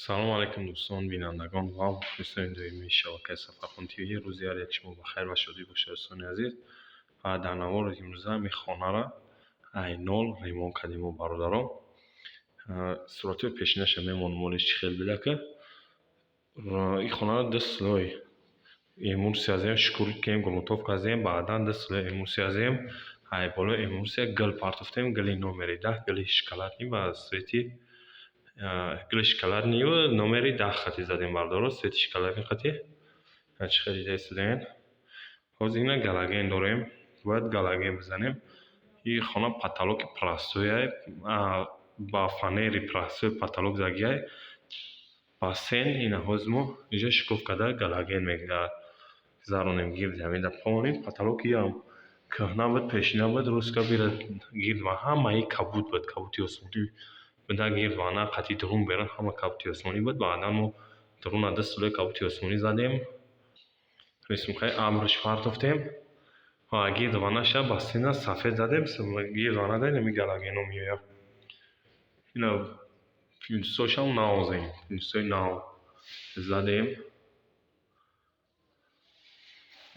Салому алайкум, дӯстон, бинандагон ва мухлисони доимии шабакаи Сафархон ТВ. Рӯзи ҳар як шумо ба хайр ва шодӣ бошад, дӯстони азиз. Ва дар навори имрӯза ҳамин хонаро ай нол ремонт кардем мо, бародарон. Суратҳои пешинаша мемонам, молиш чӣ хел бидака. Ин хонаро ду слой эмульсия зем, шкурить кардем, грунтовка зем, баъдан ду слой эмульсия зем. Ай болои эмульсия гил партофтем, гили номери 10, гили шоколадный ба цвети гили шоколадныю номери 10 хати задем, бародаро, цвети шоколадный хати. Чӣ хел дида истодаен. Ҳозир ина галоген дорем, бояд галоген бизанем. Ин хона потолоки простой, ба фанери простой потолок задагиай. Бассейн ина ҳозир мо инҷо шикоф карда галоген мегузаронем гирди ҳамин полный потолок. Иам кӯҳна буд, пешина буд, русска бира гирд ва ҳамаи кабуд буд, кабуди осмонӣ буда гирд вана қати дурун берун ҳама кабуди осмонӣ буд. Баъдан мо дуруна ду слой кабуди осмонӣ задем, рисункаи абрш партофтем ва гирд ванаша бассейна сафед задем. Гирд вана ҳами галогено меояд. Ина плинтусҳошам нав зем, плинтусҳои нав задем,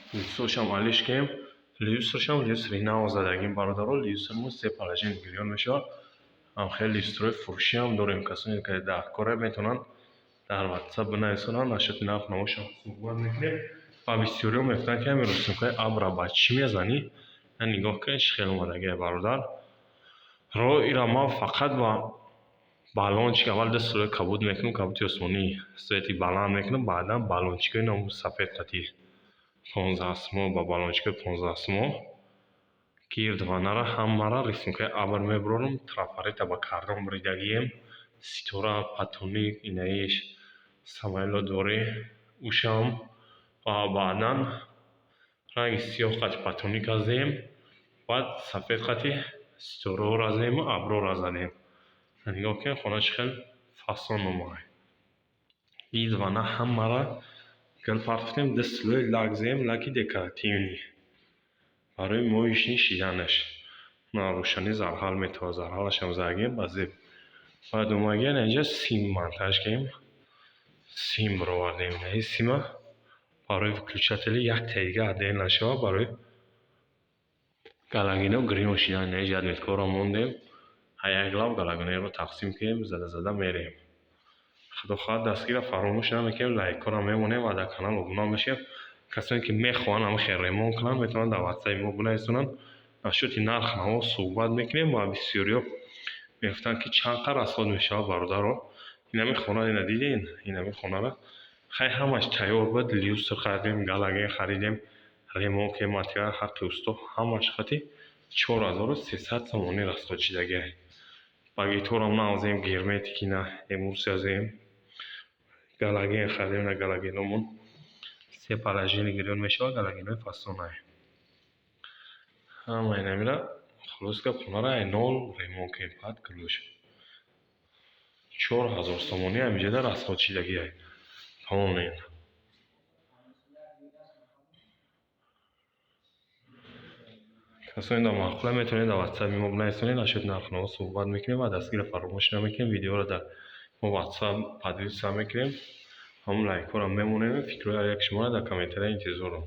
плинтусҳошам алиш кардем, люстрашам люстри нав задагим, бародаро. Люстрмо се положение гирён мешавад. Хеле люстрои фурӯшиам дорем. Касоне ки дар кора, метавонанд дар Ватсап бинависонанд, насчёти нарх навошам суҳбат мекунем. Ва бисёриҳо мегуфтанд, ки ҳамин рисункаи абра ба чӣ мезанӣ? Нигоҳ кунед, чӣ хел омадагиай, бародар. Ро ира ман фақат ба баллончик аввал ду слой кабуд мекунам, кабуди осмонӣ цвети баланд мекунам, баъдан баллончикҳои ному сафед қати 15 сумо, ба баллончикҳои 15 сумо гирд ванара ҳамаро рисункаи абр мебурорам. Трафарета ба кардон буридагием, ситора, патоник, инаиш самолёт дорӣ ушам. Ва баъдан ранги сиёҳ қати патоник зем, баъд сафед қати ситораҳоро зему аброра задем. Нигоҳ кунед, хона чӣ хел фасон омад. Гирд вана ҳамаро гил партофтем, ду слой лак зем, лаки декоративный барои моечный шиданаш. Рӯшанӣ зарҳал метавад, зарҳалашам задагем ба зеб. Баъд омадем инҷа, сим монтаж кардем, сим баровардем. Инаи сима барои выключатели яктаи дига отдельно шавад, барои галогено гирён шидан. Инаи отметкаҳоро мондем, як лав галогенро тақсим кунем, зада зада мерем. Худо хоҳад, дастгирро фаромӯш намекунем, лайкҳоро мемонем ва дар канал обуна мешавем. Касоне ки мехоҳанд ҳамин хел ремонт кунанд, метавонанд дар Ватсапи мо бинависонанд, насчёти нарх наво суҳбат мекунем. Ва бисёриҳо мегуфтанд, ки чанд қадр расход мешавад, бародаро. Инами хона, ина диден, инами хонаро хай ҳамаш тайёр буд, люстр харидем, галоген харидем, ремонт кардем, материал, ҳаққи усто, ҳамаш қати 4300 сомонӣ расход шидагиай. Багеторам навзем, герметик, ина эмульсия зем, галоген харидем. Ина галогеномон се положение гирён мешавад, галогенои фасонай. Ҳама инамира хулос гап, хонаро ай нол ремонт кардем под ключ. 4000 сомонӣ ҳаминҷода расход шидагиай полный. Касоне дар маъқула, метавонед дар Ватсапи мо бинависонед, насчёти нархнаво суҳбат мекунем ва дастгирро фаромӯш намекунем. Видеоро дар мо Ватсап поделиться мекунем, ҳамон лайкҳоро мемонем. Фикрҳои ҳар яки шуморо дар комментария интизорам.